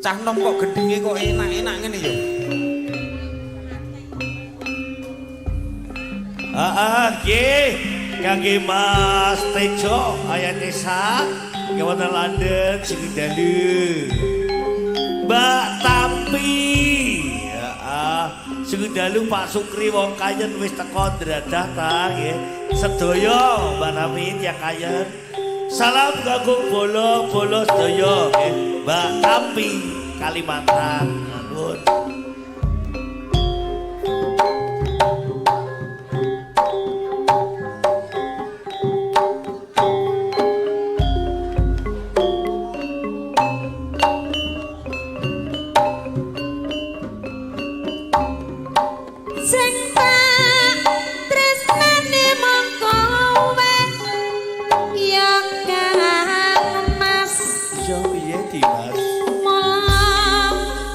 Cah nom kok gendinge kok enak-enak ngene ya. Heeh, nggih. Kangge Mas Tejo Ayat Desa wonten London sing dalu. Mbak Tampi. Heeh. Sing dalu Pak Sukri wong Kayen wis teko ndradah ta nggih. Sedaya Mbak Tampi tiyang Kayen. Salam kanggo bolo-bolo sedaya nggih. Mbak Tampi Kalimantan. Nuwun. Sing tak tresnani mung kowe ya Kang Mas. Iya piye Dimas? Mula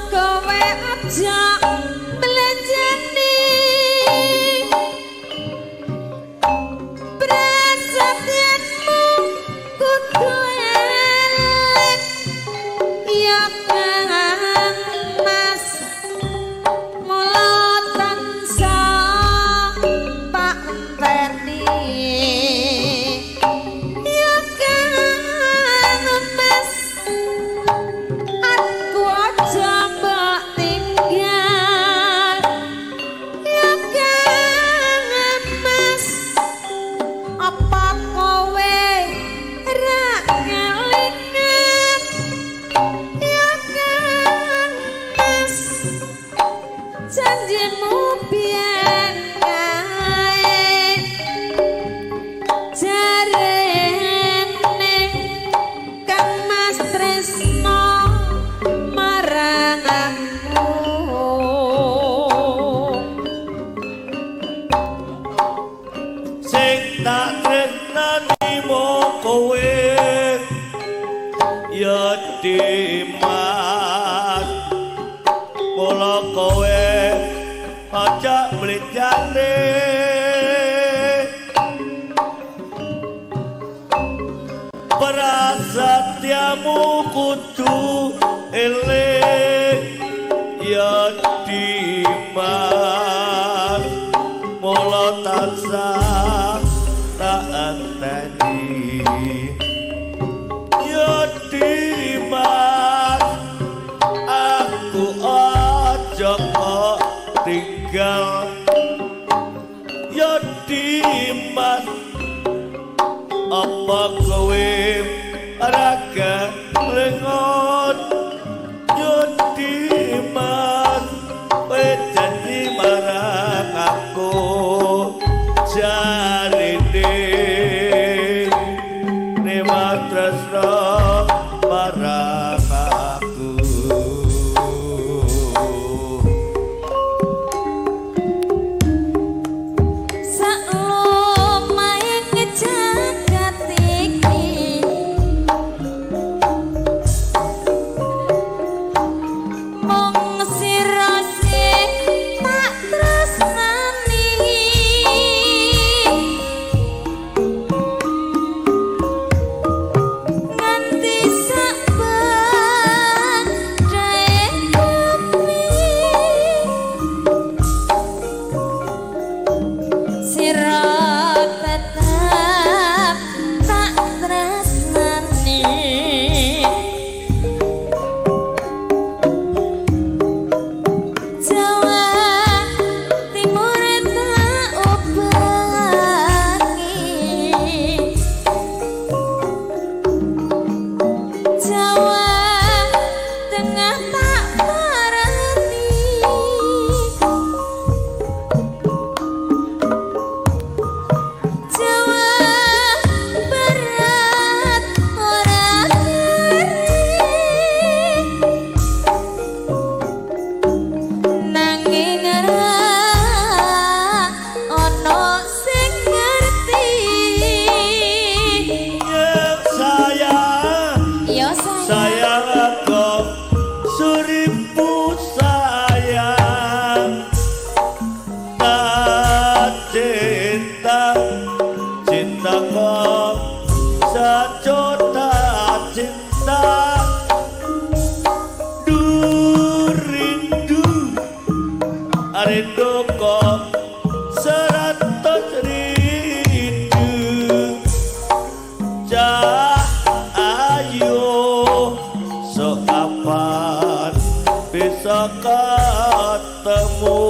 kowe aja belanjani prasetyanmu kudu eling ya Kang Mas. Mula tansah tak enteni ya Kang Mas. Aku aja mbok tinggal ya Kang Mas. Apa kowe ra kelingan ya Kang Mas? Janjimu biyen kae jarene Kang Mas tresno marang aku. Sing tak tresnani mung kowe ya Dimas. Mula kowe aja mlejane prasatyamu kudu eling ya Dimas. Mula tansah tak enteni ya Dimas. Aku aja kok tinggal ya Dimas. Apa kowe ora kelingan ya Dimas? Kowe janji marang aku jarine Nima tresno marang aku. Saklumahing jagat iki mung sira sing tak tresnani. Nganti sak badhae bumi sira tetep tak tresnani. Jawa Timur tak ubengi, Jawa Tengah tak parani. Jawa Barat ora keri, nanging ora ana sing ngerti. Yang sayang Ya sayang, sayang aku seribu sayang. Tak cinta cinta kok sejuta cinta. rinduku 100 rindu. Cah ayu, sok kapan bisa ketemu?